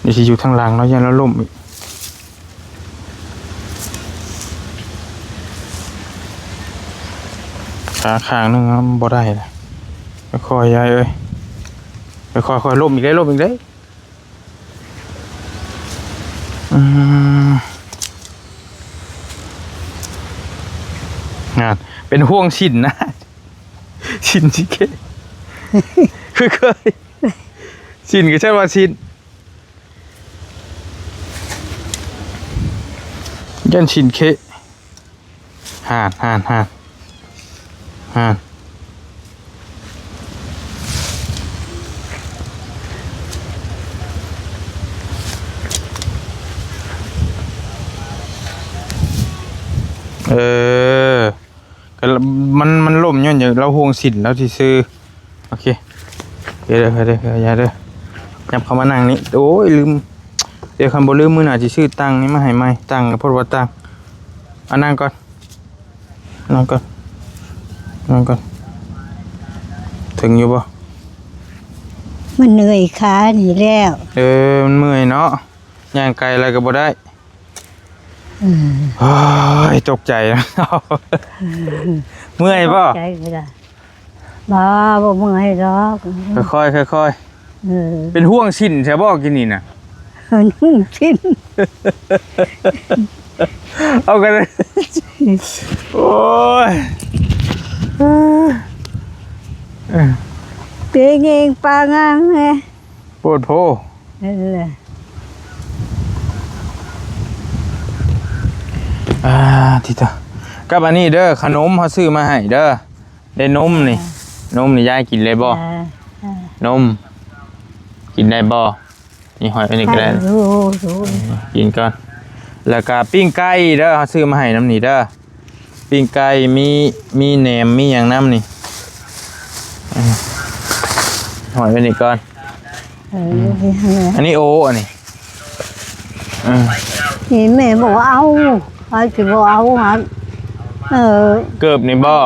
ດຽວຊິຢູ່ທາງຫຼັງເນາະ ຢ້ານລາວລົ້ມອີກ ຂາຂ້າງໜຶ່ງມັນບໍ່ໄດ້ລະ ຄ່ອຍໆ ຍາຍເອີຍ ຄ່ອຍໆ ລ້ມອີກເດ້ ລົ້ມອີກເດ້ ອືມ ນັ້ນ ເປັນຫ່ວງຊິ້ນນະ ຊິ້ນຊິເຄ ຄືເຄີຍ ຊິ້ນກໍໃຊ້ວ່າຊິ້ນ ຢ້ານຊິ້ນເຄ ຫ່ານ ຫ່ານ ຫ່ານ ຫ່ານ ເອີ ກໍລະ ມັນ ມັນລົ້ມຍ້ອນຫຍັງ ລາວຫ່ວງສິນລາວຊິຊື້. ໂອເຄ ເດີ ເດີ ເດີ ຢ່າເດີ ຫຍັບເຂົ້າມານັ່ງນີ້. ໂອ້ຍ ລືມ ດຽວຄັນບໍ່ລືມ ມື້ໜ້າຊິຊື້ຕັ່ງນີ້ມາໃຫ້ໃໝ່. ຕັ່ງກໍພົດວ່າຕັ່ງ. ອາ ນັ່ງກ່ອນ ນັ່ງກ່ອນ ນັ່ງກ່ອນ. ເຖິງຢູ່ບໍ່? ມັນເມື່ອຍຂານີ້ແລ້ວ. ເອີ ມັນເມື່ອຍເນາະ ຍ່າງໄກແລ້ວກໍບໍ່ໄດ້. ເອີ ໂອ້ຍ ຕົກໃຈ. ເມື່ອຍບໍ່? ຕົກໃຈກໍໄດ້. ບໍ່ ບໍ່ເມື່ອຍດອກ. ຄ່ອຍໆ ຄ່ອຍໆ. ເອີ ເປັນຫ່ວງສິນແທ້ບໍ່ກີ້ນີ້ນະ? ເປັນຫ່ວງສິນ. ເອົາກັນ ໂອ້ຍ ເປັນເອງປາງາງແທ້. ໂພດໂພ. ເອີ ອ່າ ຕິດຕໍ່ກັບອັນນີ້ເດີ ຂະໜົມເຮົາຊື້ມາໃຫ້ເດີ. ໄດ້ນົມນີ້ ນົມນີ້ຍາຍກິນໄດ້ບໍ່? ເອີ ນົມກິນໄດ້ບໍ່? ນີ້ຫ້ອຍໄວ້ນີ້ກໍໄດ້ ກິນກ່ອນ. ແລ້ວກໍປີ້ງໄກ່ເດີ ເຮົາຊື້ມາໃຫ້ນຳນີ້ເດີ. ປີ້ງໄກ່ ມີ ມີແໜມ ມີຫຍັງນຳນີ້. ເອີ ຫ້ອຍໄວ້ນີ້ກ່ອນ. ເອີ ອັນນີ້ໂອ ອັນນີ້ ເອີ ນີ້ແມ່ບໍ່ເອົາ ໃຜຊິບໍ່ເອົາຫັ້ນ. ເອີ ເກີບນີ້ບໍ່?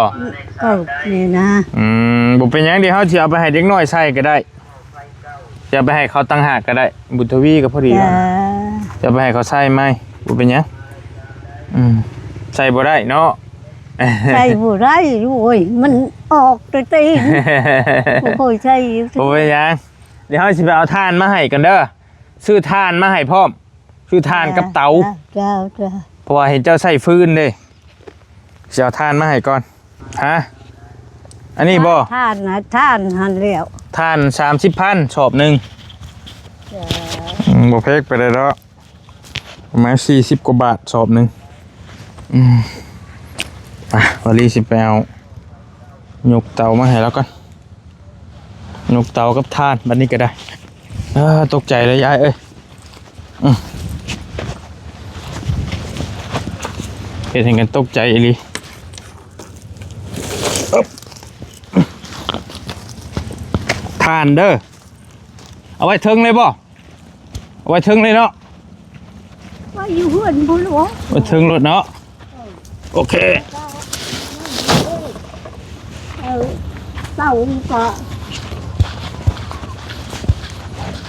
ເກີບນີ້ນະ. ອືມ ບໍ່ເປັນຫຍັງ ດຽວເຮົາຊິເອົາໄປໃຫ້ເດັກນ້ອຍໃສ່ກໍໄດ້. ຈະໄປໃຫ້ເຂົາຕ່າງຫາກກໍໄດ້ ບຸນທະວີກໍພໍດີ. ເອີ ຈະໄປໃຫ້ເຂົາໃສ່ໃໝ່ ບໍ່ເປັນຫຍັງ. ອືມ ໃສ່ບໍ່ໄດ້ເນາະ. ໃສ່ບໍ່ໄດ້ ໂອ້ຍ ມັນອອກແຕ່ຕີນ ບໍ່ຄ່ອຍໃສ່. ບໍ່ເປັນຫຍັງ ດຽວເຮົາຊິໄປເອົາຖ່ານມາໃຫ້ກ່ອນເດີ. ຊື້ຖ່ານມາໃຫ້ພ້ອມ ຊື້ຖ່ານກັບເຕົາ. ເຈົ້າ ເຈົ້າ ເຈົ້າ ເພາະວ່າເຫັນເຈົ້າໃຊ້ຟືນເດ້. ຊິເອົາຖ່ານມາໃຫ້ກ່ອນ. ຮະ ອັນນີ້ບໍ່? ຖ່ານນະ ຖ່ານຫັ້ນແລ້ວ ຖ່ານສາມສິບພັນສອບໜຶ່ງ. ອືມ ບໍ່ແພງປານໃດດອກ ປະມານສີ່ສິບກວ່າບາດສອບໜຶ່ງ. ອືມ ອ່ະ ວາລີຊິໄປເອົາ ຍົກເຕົາມາໃຫ້ລາວກ່ອນ. ຍົກເຕົາກັບຖ່ານ ບັດນີ້ກໍໄດ້. ເອີ ຕົກໃຈເລີຍຍາຍເອີຍ. ອືມ ເຮັດໃຫ້ກັນຕົກໃຈອີ່ຫຼີ. ຖ່ານເດີ ເອົາໄວ້ເທິງເລີຍບໍ່? ເອົາໄວ້ເທິງເລີຍເນາະ ໄວ້ຢູ່ເຮືອນພຸ້ນ. ໂອ້ ໄວ້ເທິງໂລດເນາະ. ໂອເຄ ເອີ ເຕົາກໍ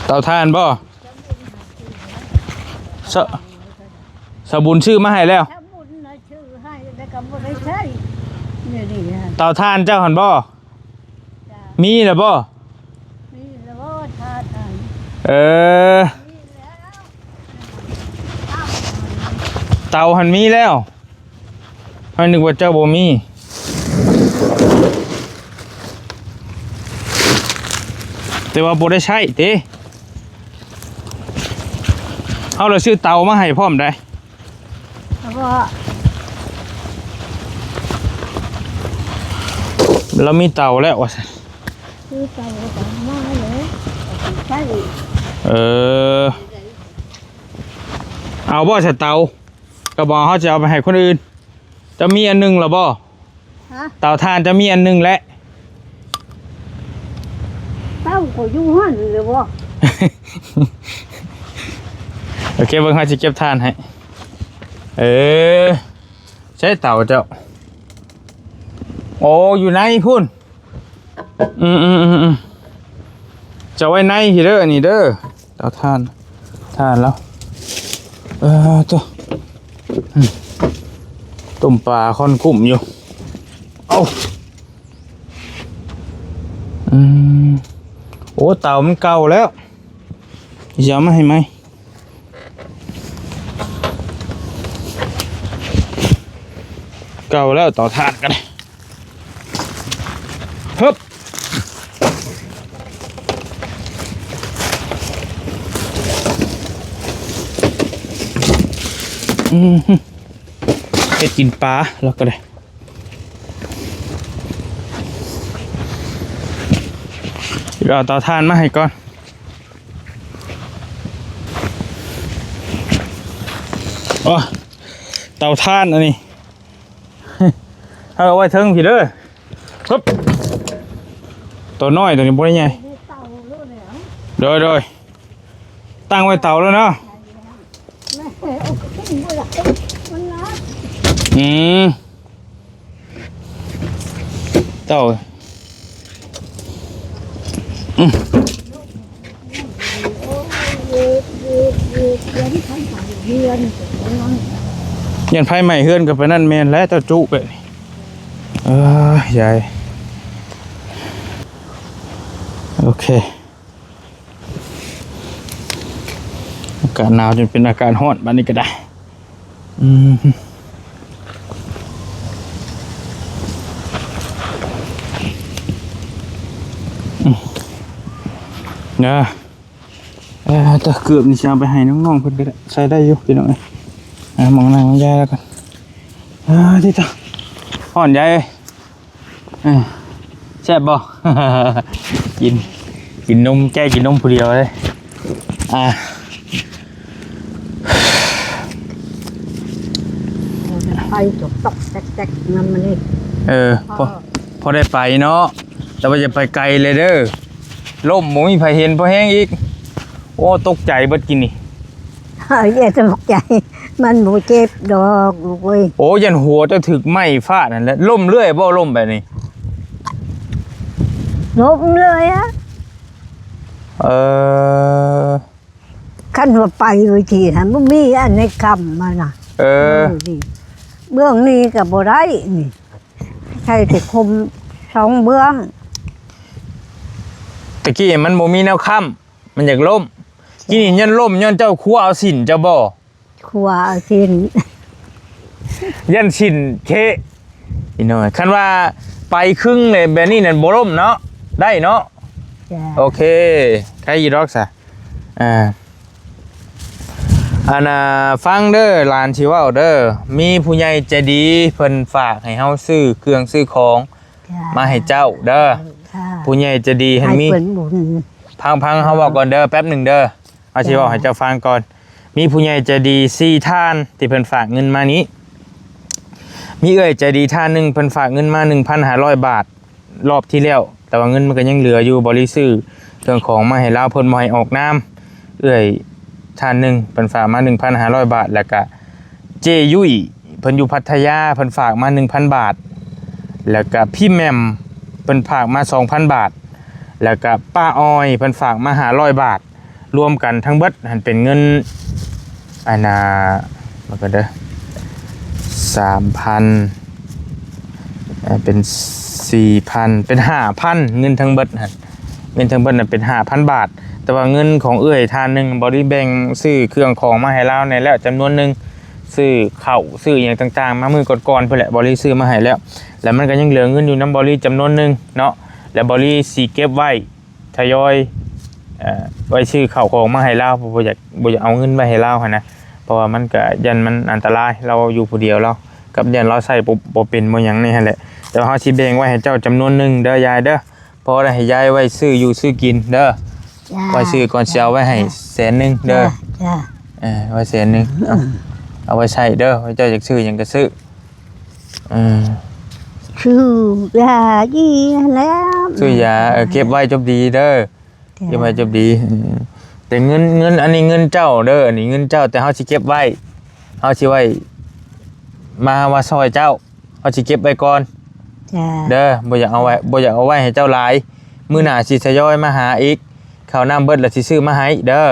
ເຕົາຖ່ານບໍ່? ສະ ສະບຸນຊື້ມາໃຫ້ແລ້ວ. ສະບຸນນະຊື້ໃຫ້ ແລ້ວກໍບໍ່ໄດ້ໃຊ້. ດຽວນີ້ ເຕົາຖ່ານເຈົ້າຫັ້ນບໍ່? ມີແລ້ວບໍ່? ມີແລ້ວບໍ່ ຖ້າທາງ ເອີ ເຕົາຫັ້ນມີແລ້ວ ຂ້ອຍນຶກວ່າເຈົ້າບໍ່ມີ ແຕ່ວ່າບໍ່ໄດ້ໃຊ້ຕິ. ເຮົາລະຊື້ເຕົາມາໃຫ້ພ້ອມໃດ. ແລ້ວກໍ ລາວມີເຕົາແລ້ວວ່າຊັ້ນ ຊື້ເຕົາກໍມາເລີຍ ເອົາໄປໃຊ້. ເອີ ເອົາບໍ່ຊະເຕົາ ກໍບອກເຮົາຈະເອົາໄປໃຫ້ຄົນອື່ນ. ເຈົ້າມີອັນໜຶ່ງແລ້ວບໍ່? ຮະ? ເຕົາຖ່ານເຈົ້າມີອັນໜຶ່ງແຫຼະ. ເຕົາກໍຢູ່ຫັ້ນແຫຼະບໍ່? ໂອເຄ ເບິ່ງເຮົາຊິເກັບຖ່ານໃຫ້. ເອີ ໃຊ້ເຕົາເຈົ້າ. ໂອ້ ຢູ່ໃນພຸ້ນ. ອືມໆໆໆ ຈະໄວ້ໃນພີ້ເດີ ອັນນີ້ເດີ ເຕົາຖ່ານ ຖ່ານແລ້ວ. ເອີ ໂຕ ອືມ ຕົ້ມປາຄອນກຸ້ມຢູ່. ເອົາ ອືມ ໂອ້ ເຕົາມັນເກົ່າແລ້ວ ຊິເອົາມາໃຫ້ໃໝ່. ເກົ່າແລ້ວເຕົາຖ່ານກໍໄດ້. ຮຶບ ອືມ ເຮັດກິນປາແລ້ວກໍໄດ້. ເອົາເຕົາຖ່ານມາໃຫ້ກ່ອນ. ໂອ້ ເຕົາຖ່ານອັນນີ້ ເອົາໄວ້ເທິງພີ້ເດີ. ຮຶບ ໂຕນ້ອຍໂຕນີ້ບໍ່ໄດ້ໃຫຍ່. ໂດຍ ໂດຍ ຕັ້ງໄວ້ເຕົາແລ້ວເນາະ. ອືມ ເຕົາ ອືມ ຢ້ານໄຟໄໝ້ເຮືອນກໍປານນັ້ນແມ່ນແຫຼະ ເຈົ້າຈຸແບບນີ້. ເອີຍ ຍາຍ ໂອເຄ. ອາກາດໜາວຈົນເປັນອາກາດຮ້ອນບາດນີ້ກໍໄດ້. ອືມ ອືມ ນະ ເອີ ຕະເກີບນີ້ຊິເອົາໄປໃຫ້ນ້ອງໆເພິ່ນກໍໄດ້ ໃສ່ໄດ້ຢູ່ພີ່ນ້ອງເອີຍ. ອ່າ ໝ່ອງນັ່ງຂອງຍາຍແລ້ວກັນ. ອ່າ ຕິດຕາ ຮ້ອນຍາຍເອີຍ. ເອີ ແຊບບໍ່? ກິນ ກິນນົມ ແກ້ກິນນົມຜູ້ດຽວເລີຍ. ອ່າ ໄປຕົກໆແຕກໆນຳມັນນີ້. ເອີ ພໍ ພໍ ພໍໄດ້ໄປເນາະ ແຕ່ວ່າຢ່າໄປໄກເລີຍເດີ ລົ້ມບໍ່ມີໃຜເຫັນພໍແຮງອີກ. ໂອ້ ຕົກໃຈເບິດກິນນີ້. ເອີ ຢ່າຕົກໃຈ ມັນບໍ່ເຈັບດອກລູກເອີຍ. ໂອ້ ຢ້ານຫົວເຈົ້າຖືກໄມ້ຟາດຫັ້ນແຫຼະ. ລົ້ມເລື້ອຍບໍ່ ລົ້ມແບບນີ້? ລົ້ມເລື້ອຍອະ. ເອີ ຄັນວ່າໄປເວທີຫັ້ນບໍ່ມີອັນໃນຄຳຫັ້ນນະ. ເອີ ເບື້ອງນີ້ ເບື້ອງນີ້ກໍບໍ່ໄດ້ນີ້ ໃຊ້ແຕ່ຄົມສອງເບື້ອງ. ຕະກີ້ມັນບໍ່ມີແນວຄ້ຳ ມັນຢາກລົ້ມ. ກິນນີ້ຍ້ອນລົ້ມ ຍ້ອນເຈົ້າຄົວເອົາຊີ້ນເຈົ້າບໍ່? ຄົວເອົາຊີ້ນ ຢ້ານຊີ້ນເຄະອີກໜ້ອຍ. ຄັນວ່າໄປຄຶ່ງເລີຍແບບນີ້ນັ້ນບໍ່ລົ້ມເນາະ ໄດ້ເນາະ. ໂອເຄ ໄຄຢູ່ດອກຊະ. ອ່າ ອັນນ່າ ຟັງເດີ ຫຼານຊິເວົ້າເດີ ມີຜູ້ໃຫຍ່ໃຈດີເພິ່ນຝາກໃຫ້ເຮົາຊື້ເຄື່ອງຊື້ຂອງມາໃຫ້ເຈົ້າເດີ. ຜູ້ໃຫຍ່ໃຈດີຫັ້ນມີ ຟັງ ຟັງເຮົາເວົ້າກ່ອນເດີ ແປັບໜຶ່ງເດີ. ເຮົາຊິເວົ້າໃຫ້ເຈົ້າຟັງກ່ອນ. ມີຜູ້ໃຫຍ່ໃຈດີສີ່ທ່ານທີ່ເພິ່ນຝາກເງິນມານີ້. ມີເອື້ອຍໃຈດີທ່ານໜຶ່ງ ເພິ່ນຝາກເງິນມາໜຶ່ງພັນຫ້າຮ້ອຍບາດ ລອບທີ່ແລ້ວ ແຕ່ວ່າເງິນມັນກໍຍັງເຫຼືອຢູ່. ບໍລິຊື້ເຄື່ອງຂອງມາໃຫ້ລາວ ເພິ່ນບໍ່ໃຫ້ອອກນາມ. ເອື້ອຍທ່ານໜຶ່ງ ເພິ່ນຝາກມາໜຶ່ງພັນຫ້າຮ້ອຍບາດ ແລ້ວກະ ເຈ້ຍຸ້ຍ ເພິ່ນຢູ່ພັດທະຍາ ເພິ່ນຝາກມາໜຶ່ງພັນບາດ ແລ້ວກະພີ່ແໝ່ມ ເພິ່ນຝາກມາສອງພັນບາດ ແລ້ວກະປ້າອອຍ ເພິ່ນຝາກມາຫ້າຮ້ອຍບາດ. ລວມກັນທັງເບິດຫັ້ນເປັນເງິນ ອັນນ່າ ມາກ່ອນເດີ ສາມພັນ ເປັນສີ່ພັນ ເປັນຫ້າພັນ ເງິນທັງເບິດຫັ້ນ ເງິນທັງເບິດຫັ້ນເປັນຫ້າພັນບາດ. ແຕ່ວ່າເງິນຂອງເອື້ອຍທ່ານໜຶ່ງ ບໍລິແບ່ງຊື້ເຄື່ອງຂອງມາໃຫ້ລາວແດ່ແລ້ວຈຳນວນໜຶ່ງ ຊື້ເຂົ້າຊື້ຫຍັງຕ່າງໆ ມາມື້ກ່ອນໆພຸ້ນແຫຼະ ບໍລິຊື້ມາໃຫ້ແລ້ວ ແລ້ວມັນກໍຍັງເຫຼືອເງິນຢູ່ນຳບໍລິຈຳນວນໜຶ່ງເນາະ ແລ້ວບໍລິຊິເກັບໄວ້ ທະຍອຍ ເອີ ໄວ້ຊື້ເຂົ້າຂອງມາໃຫ້ລາວ ເພາະບໍ່ຢາກ ບໍ່ຢາກເອົາເງິນໄວ້ໃຫ້ລາວຫັ້ນນະ ເພາະວ່າມັນກະຢ້ານມັນອັນຕະລາຍ ລາວຢູ່ຜູ້ດຽວລາວ ກັບຢ້ານລາວໃຊ້ບໍ່ ບໍ່ເປັນບໍ່ຫຍັງນີ້ຫັ້ນແຫຼະ. ແຕ່ວ່າເຮົາຊິແບ່ງໄວ້ໃຫ້ເຈົ້າຈຳນວນໜຶ່ງເດີຍາຍເດີ ພໍໄດ້ໃຫ້ຍາຍໄວ້ຊື້ຢູ່ຊື້ກິນເດີ. ໄວ້ຊື້ກ່ອນ ຊິເອົາໄວ້ໃຫ້ແສນໜຶ່ງເດີ. ເອີ ໄວ້ແສນໜຶ່ງ ເອົາ ເອົາໄວ້ໃຊ້ເດີ ເຈົ້າຢາກຊື້ຫຍັງກໍຊື້. ເອີ ຊື້ຢາອີກຫັ້ນແຫຼະ ຊື້ຢາ ເອີ ເກັບໄວ້ຈົບດີເດີ. ເກັບໄວ້ຈົບດີ ເອີ ແຕ່ເງິນ ເງິນ ອັນນີ້ເງິນເຈົ້າເດີ ອັນນີ້ເງິນເຈົ້າ ແຕ່ເຮົາຊິເກັບໄວ້ ເຮົາຊິໄວ້ ມາ ມາຊ່ອຍເຈົ້າ ເຮົາຊິເກັບໄວ້ກ່ອນເດີ ບໍ່ຢາກເອົາໄວ້ ບໍ່ຢາກເອົາໄວ້ໃຫ້ເຈົ້າຫຼາຍ ມື້ໜ້າຊິທະຍອຍມາຫາອີກ ເຂົ້ານ້ຳເບິດແລ້ວຊິຊື້ມາໃຫ້ເດີ.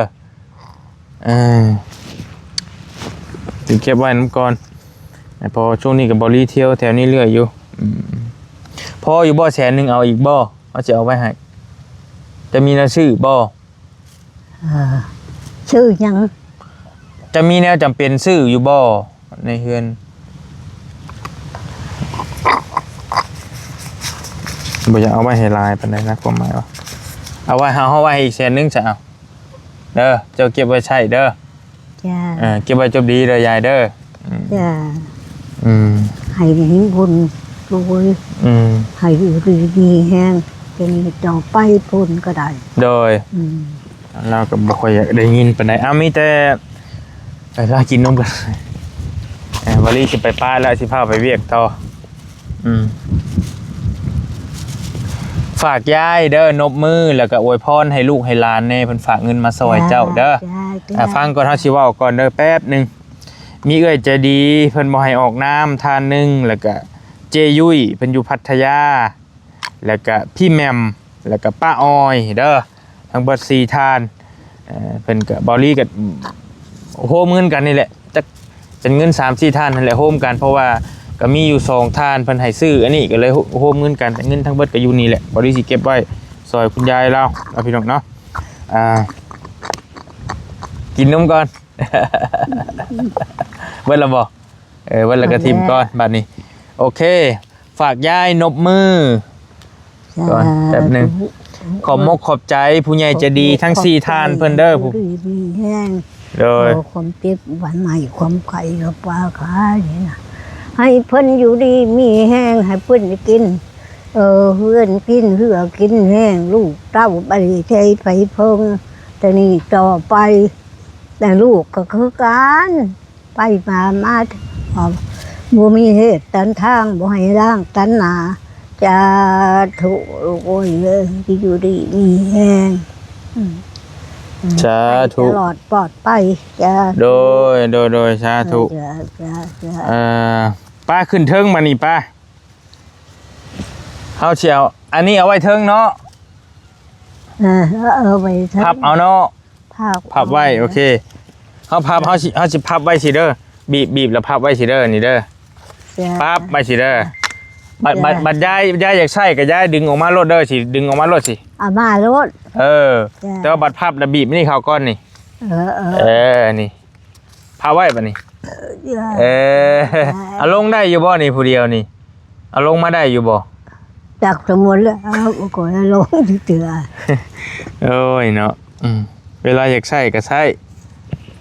ເອີ ຊິເກັບໄວ້ນຳກ່ອນ ເພາະວ່າຊ່ວງນີ້ກໍບໍ່ລີທ່ຽວແຖວນີ້ເລື້ອຍຢູ່. ອືມ ພໍຢູ່ບໍ່ແສນໜຶ່ງ ເອົາອີກບໍ່? ເຮົາຊິເອົາໄວ້ໃຫ້. ຈະມີແນວຊື້ບໍ່? ເອີ ຊື້ຫຍັງ? ຈະມີແນວຈຳເປັນຊື້ຢູ່ບໍ່ໃນເຮືອນ? ບໍ່ຢາກເອົາໄວ້ໃຫ້ຫຼາຍປານໃດນະ ຄວາມໝາຍວ່າ ເອົາໄວ້ ເຮົາ ເຮົາໄວ້ໃຫ້ອີກແສນໜຶ່ງຊະ ເອົາ ເດີ ເຈົ້າເກັບໄວ້ໃຊ້ເດີ. ຈ້າ ເອີ ເກັບໄວ້ຈົບດີເດີຍາຍເດີ. ອືມ ຈ້າ ອືມ ໃຫ້ມີບຸນລວຍ ອືມ ໃຫ້ຢູ່ດີມີແຮງ ເປັນຕໍ່ໄປພຸ້ນກໍໄດ້. ໂດຍ ອືມ ລາວກໍບໍ່ຄ່ອຍຢາກໄດ້ຍິນປານໃດ. ເອົາ ມີແຕ່ ເອີ ລາວກິນນົມກັນ ເອີ ວາລີຊິໄປປະແລ້ວ ຊິພາໄປວຽກຕໍ່. ອືມ ຝາກຍາຍເດີ ນົບມື ແລ້ວກໍອວຍພອນໃຫ້ລູກໃຫ້ຫຼານແດ່ ເພິ່ນຝາກເງິນມາຊ່ອຍເຈົ້າເດີ. ອ່າ ຟັງກ່ອນ ເຮົາຊິເວົ້າກ່ອນເດີ ແປັບໜຶ່ງ. ມີເອື້ອຍໃຈດີ ເພິ່ນບໍ່ໃຫ້ອອກນາມ ທ່ານໜຶ່ງ ແລ້ວກະເຈ້ຍຸ້ຍ ເພິ່ນຢູ່ພັດທະຍາ ແລ້ວກະພີ່ແໝ່ມ ແລ້ວກະປ້າອອຍເດີ ທັງເບິດສີ່ທ່ານ. ເອີ ເພິ່ນກະ ເບົາລີກະໂຮມເງິນກັນນີ້ແຫຼະ ຈັກເປັນເງິນສາມສີ່ທ່ານຫັ້ນແຫຼະ ໂຮມກັນ ເພາະວ່າກະມີຢູ່ສອງທ່ານ ເພິ່ນໃຫ້ຊື້ອັນນີ້ ກະເລີຍໂຮມເງິນກັນ ແຕ່ເງິນທັງເບິດກະຢູ່ນີ້ແຫຼະ ເບົາລີຊິເກັບໄວ້ຊ່ອຍຄຸນຍາຍລາວເນາະ ພີ່ນ້ອງເນາະ. ອ່າ ກິນນົມກ່ອນ ເບິດແລ້ວບໍ່? ເອີ ເບິດແລ້ວກະຖິ້ມກ່ອນບາດນີ້. ໂອເຄ ຝາກຍາຍນົບມືກ່ອນແປັບໜຶ່ງ. ຂອບມົກຂອບໃຈຜູ້ໃຫຍ່ໃຈດີທັງສີ່ທ່ານເພິ່ນເດີ ຜູ້ ດີມີແຮງ ໂດຍ ຄວາມເຈັບຫວັນໄໝ ຄວາມໄຂ້ລະປາຂານີ້ນະ ໃຫ້ເພິ່ນຢູ່ດີມີແຮງ ໃຫ້ເພິ່ນໄດ້ກິນ ເອີ ເຮືອນກິນເຮືອກິນແຮງ ລູກເຕົ້າບໍ່ໄດ້ໃຊ້ໄປເພິ່ງ ແຕ່ນີ້ຕໍ່ໄປ ແຕ່ລູກກໍຄືກັນ ໄປມາ ມາ ບໍ່ມີເຫດຕັນທາງ ບໍ່ໃຫ້ລ້າງຕັນໜາ. ສາທຸ ລູກເອີຍ ຢູ່ດີມີແຮງ ອືມ ສາທຸ ຕະຫຼອດປອດໄພ ສາທຸ ໂດຍ ໂດຍ ໂດຍ ສາທຸ ເອີ ເອີ ປ້າຂຶ້ນເທິງມານີ້ ປ້າ ເຮົາຊິເອົາອັນນີ້ເອົາໄວ້ເທິງເນາະ ເອີ ເອົາໄວ້ເທິງ ພັບເອົາເນາະ ພັບ ພັບໄວ້ ໂອເຄ ເຮົາພັບ ເຮົາຊິ ເຮົາຊິພັບໄວ້ຊີ້ເດີ ບີບ ບີບແລ້ວພັບໄວ້ຊີ້ເດີ ນີ້ເດີ ປັບໄວ້ຊີ້ເດີ. ບັດ ບັດ ບັດຍາຍ ຍາຍຢາກໃຊ້ກໍຍາຍດຶງອອກມາໂລດເດີ ຊິດຶງອອກມາໂລດຊິ ເອົາມາໂລດ ເອີ ແຕ່ວ່າບັດພັບແລ້ວບີບນີ້ເຂົ້າກ່ອນນີ້ ເອີ ເອີ ເອີ ນີ້ ພັບໄວ້ບາດນີ້ ເອີ ເອີ ເອົາລົງໄດ້ຢູ່ບໍ່ນີ້ ຜູ້ດຽວນີ້ ເອົາລົງມາໄດ້ຢູ່ບໍ່? ຈັກສະໝົດແລ້ວ ເອົາ ກໍລົງເທື່ອ ໂອ້ຍເນາະ ອືມ ເວລາຢາກໃຊ້ກໍໃຊ້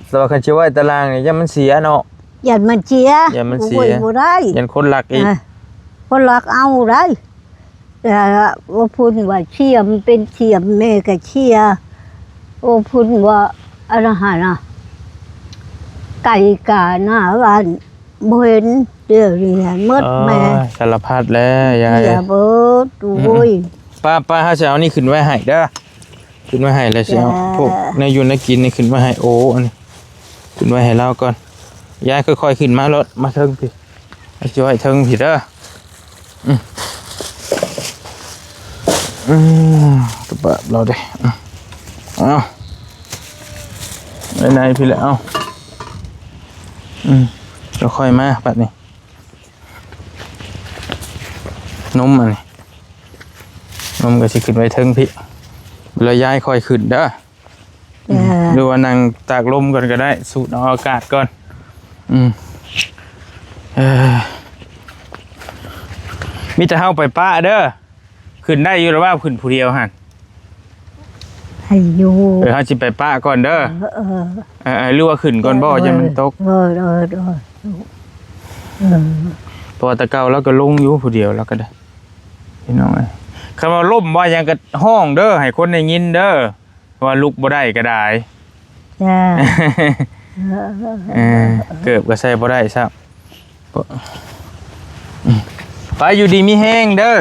ແຕ່ວ່າຄັນຊິໄວ້ຕາລ່າງນີ້ ຢ້ານມັນເສຍເນາະ ຢ້ານມັນເສຍ ຢ້ານມັນເສຍ ໂອ້ຍ ບໍ່ໄດ້ ຢ້ານຄົນລັກອີກ ອ່າ ຄົນລັກເອົາໄດ້ ແຕ່ວ່າພຸ້ນວ່າສຽມເປັນສຽມ ແມ່ກໍເສຍ ໂອ້ ພຸ້ນວ່າອັນນັ້ນຫັ້ນນະ ໄກ່ກາໜ້າບ້ານ ບໍ່ເຫັນ ດຽວນີ້ໝົດແມ່ ໂອ້ຍ ສາລະພັດແລ້ວຍາຍ ເສຍເບິດ ອືມ ໂອ້ຍ ປ້າ ປ້າ ເຮົາຊິເອົານີ້ຂຶ້ນໄວ້ໃຫ້ເດີ ຂຶ້ນໄວ້ໃຫ້ ແລ້ວຊິເອົາ ຈ້າ ພວກແນວຢູ່ແນວກິນນີ້ຂຶ້ນໄວ້ໃຫ້ ໂອ້ ອັນນີ້ຂຶ້ນໄວ້ໃຫ້ລາວກ່ອນ ຍາຍຄ່ອຍໆຂຶ້ນມາໂລດ ມາເທິງພີ້ ຊິໄວ້ເທິງພີ້ເດີ ອືມ ອືມ ຕະບາບລາວເດ້ ອືມ ເອົາ ໄວ້ໃນພີ້ແຫຼະ ເອົາ ອືມ ແລ້ວຄ່ອຍມາບັດນີ້ ນົມອັນນີ້ ນົມກໍຊິຂຶ້ນໄວ້ເທິງພີ້ ແລ້ວຍາຍຄ່ອຍຂຶ້ນເດີ ອືມ ອ່າ ຫຼືວ່ານັ່ງຕາກລົມກ່ອນກໍໄດ້ ສູດເອົາອາກາດກ່ອນ ອືມ ເອີ ມີແຕ່ເຮົາໄປປະເດີ ຂຶ້ນໄດ້ຢູ່ລະວ່າຂຶ້ນຜູ້ດຽວຫັ້ນ ໃຫ້ຢູ່ ເອີ ເຮົາຊິໄປປະກ່ອນເດີ ເອີ ເອີ ເອີ ເອີ ຫຼືວ່າຂຶ້ນກ່ອນບໍ່ ເອີ ຢ້ານມັນຕົກ ເອີ ເອີ ເອີ ເອີ ເພາະວ່າແຕ່ເກົ່າລາວກໍລົງຢູ່ຜູ້ດຽວລາວກໍໄດ້ ພີ່ນ້ອງເອີຍ ຄັນວ່າລົ້ມວ່າຫຍັງກໍຮ້ອງເດີ ໃຫ້ຄົນໄດ້ຍິນເດີ ເພາະວ່າລຸກບໍ່ໄດ້ກໍໄດ້ ຈ້າ ເອີ ເກີບກໍໃສ່ບໍ່ໄດ້ຊ້ຳ ໄປ ຢູ່ດີມີແຮງເດີ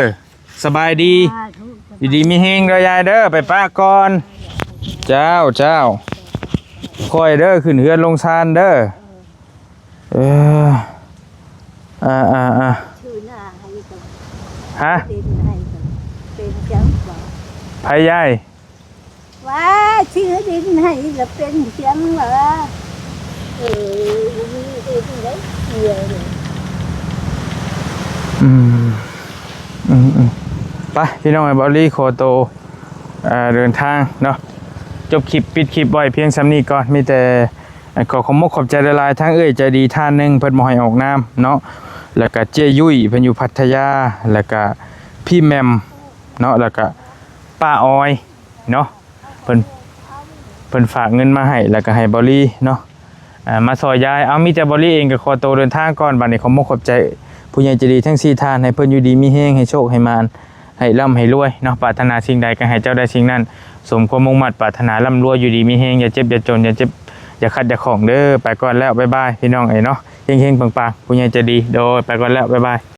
ສະບາຍດີ ສາທຸ ຢູ່ດີມີແຮງເດີຍາຍເດີ ໄປປະກ່ອນ ເຈົ້າ ເຈົ້າ ຄ່ອຍເດີ ຂຶ້ນເຮືອນລົງຊານເດີ ເອີ ອ່າ ອ່າ ອ່າ ຊື່ໜ້າໃຫ້ກັບ ຮະ ເປັນໃຫ້ກັບ ເປັນຈັ່ງບໍ່ ໃຜຍາຍ ວ່າຊື່ດິນໃຫ້ລະເປັນຫຍັງວະ ເອີ ບໍ່ມີເຮັດຈັ່ງໃດ ເສຍເລີຍ ອືມ ອືມ ອືມ ໄປ ພີ່ນ້ອງເອີຍ ເບົາລີຂໍໂຕ ເອີ ເດີນທາງເນາະ ຈົບຄລິບ ປິດຄລິບໄວ້ພຽງສ່ຳນີ້ກ່ອນ ມີແຕ່ ຂໍຂອບມົກຂອບໃຈຫຼາຍໆ ທັງເອື້ອຍໃຈດີທ່ານໜຶ່ງ ເພິ່ນບໍ່ໃຫ້ອອກນາມເນາະ ແລ້ວກະເຈ້ຍຸ້ຍ ເພິ່ນຢູ່ພັດທະຍາ ແລ້ວກະພີ່ແໝ່ມເນາະ ແລ້ວກະປ້າອອຍເນາະ ເພິ່ນ ເພິ່ນຝາກເງິນມາໃຫ້ ແລ້ວກະໃຫ້ເບົາລີເນາະ ອ່າ ມາຊ່ອຍຍາຍ ເອົາ ມີແຕ່ເບົາລີເອງກໍຂໍໂຕເດີນທາງກ່ອນ ບາດນີ້ຂອບມົກຂອບໃຈຜູ້ໃຫຍ່ໃຈດີທັງສີ່ທ່ານ ໃຫ້ເພິ່ນຢູ່ດີມີແຮງ ໃຫ້ໂຊກໃຫ້ໝານ ໃຫ້ລ່ຳໃຫ້ລວຍເນາະ ປາດຖະໜາສິ່ງໃດກໍໃຫ້ເຈົ້າໄດ້ສິ່ງນັ້ນ ສົມຄວາມມຸ່ງໝັ້ນປາດຖະໜາ ລ່ຳລວຍຢູ່ດີມີແຮງ ຢ່າເຈັບຢ່າຈົນ ຢ່າເຈັບຢ່າຂັດຢ່າຂ້ອງເດີ ໄປກ່ອນແລ້ວ ບາຍບາຍ ພີ່ນ້ອງເອີຍເນາະ ເຮັງໆ ປັງໆ ຜູ້ໃຫຍ່ໃຈດີ ໂດຍ ໄປກ່ອນແລ້ວ ບາຍບາຍ.